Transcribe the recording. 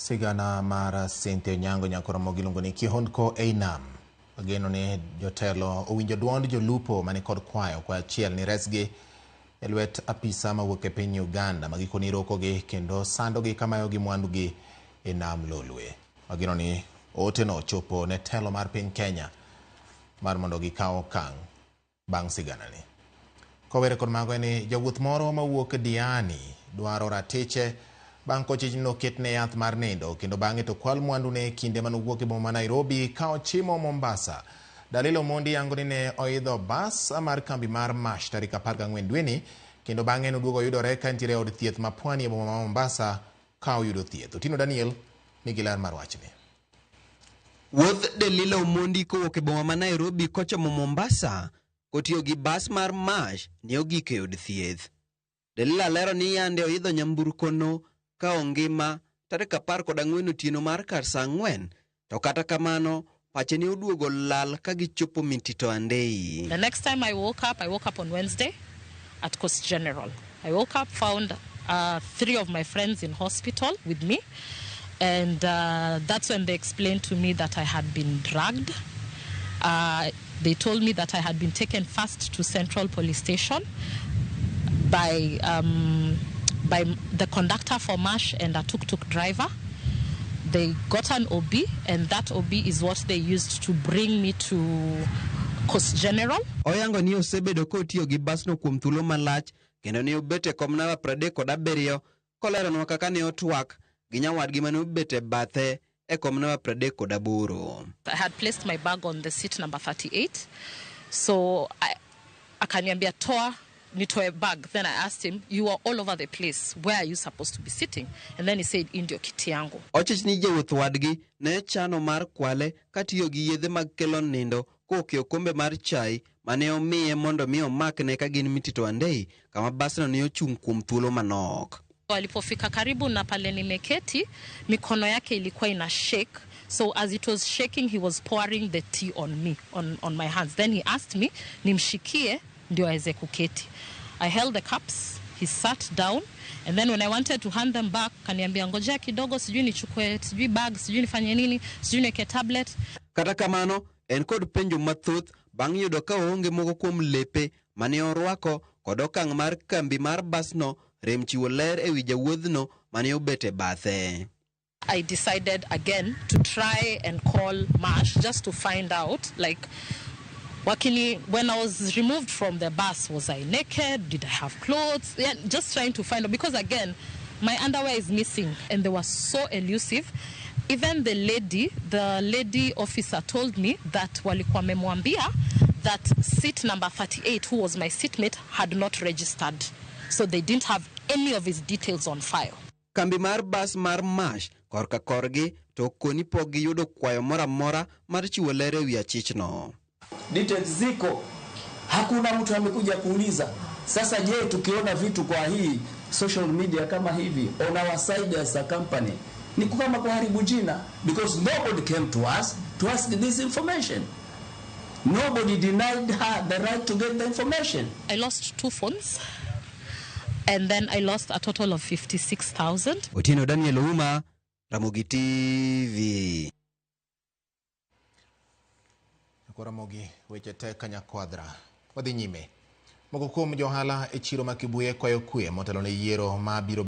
Sigana mar Cynthia Onyango Nyakoromo giluongo ni kihondko ei nam. Wageno ni jotelo owinjo duond jolupo mani kod kwayo kwa achiel ni resgi e lwet apisa mawuok e piny Uganda ma gikoni rokogi kendo sandogi kamayogi mwandugi e nam Lolwe. Wageno ni oteno chopo ne telo mar piny Kenya mar mondo gikaw okang' bang' siganani. Kowere kod mago en ni jawuoth moro mawuok Diani dwaro ratiche bang' kochich ni noketne yath mar nindo kendo bang'e to kwal mwandune e kinde manowuok e boma ma Nairobi ka ochimo Mombasa. Dalila Omondi yango ni ne oidho bas mar kambi mar Mash tarik 14 dweni kendo bang'e noduogo oyudore ka entiere e od thieth ma Pwani e boma ma Mombasa ka oyudo thieth. Otieno Daniel nigi ler mar wachni. Wuodh Delila Omondi kowuok e boma ma Nairobi kochomo Mombasa kotiyo gi bas mar Mash ne ogik e od thieth. Delila lero ni yande oidho nyamburkono ka ongima tarik 14 otieno mar kar saa 4, to kata kamano pache ne oduogo lal ka gichopo Mtito Andei. The next time I woke up on Wednesday at Coast General. I woke up, found 3 of my friends in hospital with me, and that's when they explained to me that I had been drugged. They told me that I had been taken first to Central Police Station by the conductor for Mash and a tuk-tuk driver. They got an OB, and that OB is what they used to bring me to Coast General. Oyango ni osebedo kotiyo gi basno kuom thuolo malach kendo ne obet e kom namba 37 koleronwa kaka ne otwak gi nyawadgi mane obet e bathe e kom namba 38. I had placed my bag on the seat number 38. So akaniambia toa nitoe bag. Then I asked him, you are all over the place. Where are you supposed to be sitting? And then he said, indio kiti yangu. Ochich ni jawuoth wadgi ne chano mar kwale katiyo gi yedhe mag kelo nindo kowuok e okombe mar chai mane omiye mondo mi omakne ka gin Mtito Andei kama basno ne ochung' kuom thuolo manok. Walipofika karibu na pale nimeketi, mikono yake ilikuwa ina shake. So as it was shaking, he was pouring the tea on me, on my hands. Then he asked me, nimshikie ndio aweze kuketi. I held the cups, he sat down, and then when I wanted to hand them back, kaniambia ngojea kidogo, sijui nichukue, sijui bag, sijui nifanye nini, sijui niweke tablet. Kata kamano, en kod penjo mathoth bang' yudo ka oonge moko kuom lepe mane orwako kod okang' mar kambi mar basno rem chiwo ler ewi jawuodhno mane obet e bathe. I decided again to try and call Mash just to find out, like, wakini, when I was removed from the bus, was I naked? Did I have clothes? Yeah, just trying to find out, because again, my underwear is missing, and they were so elusive. Even the lady officer told me that walikuwa wamemwambia that seat number 38, who was my seatmate, had not registered. So they didn't have any of his details on file. Kambi mar bas mar Mash korka korgi to koni pok giyudo kwayo moro amora mar chiwo ler ewi achichno. Details ziko, hakuna mtu amekuja kuuliza. Sasa je, tukiona vitu kwa hii social media kama hivi on our side as a company ni kama kuharibu jina, because nobody came to us to ask this information. Nobody denied her the right to get the information. I lost 2 phones, and then I lost a total of 56,000. Otieno Daniel Ouma, Ramogi TV. Ramogi, weche te kanyakwadra. Wadhi nyime. Moko kuom johala e chiro ma Kibuye kwayo kwe motelo ne yiero ma biro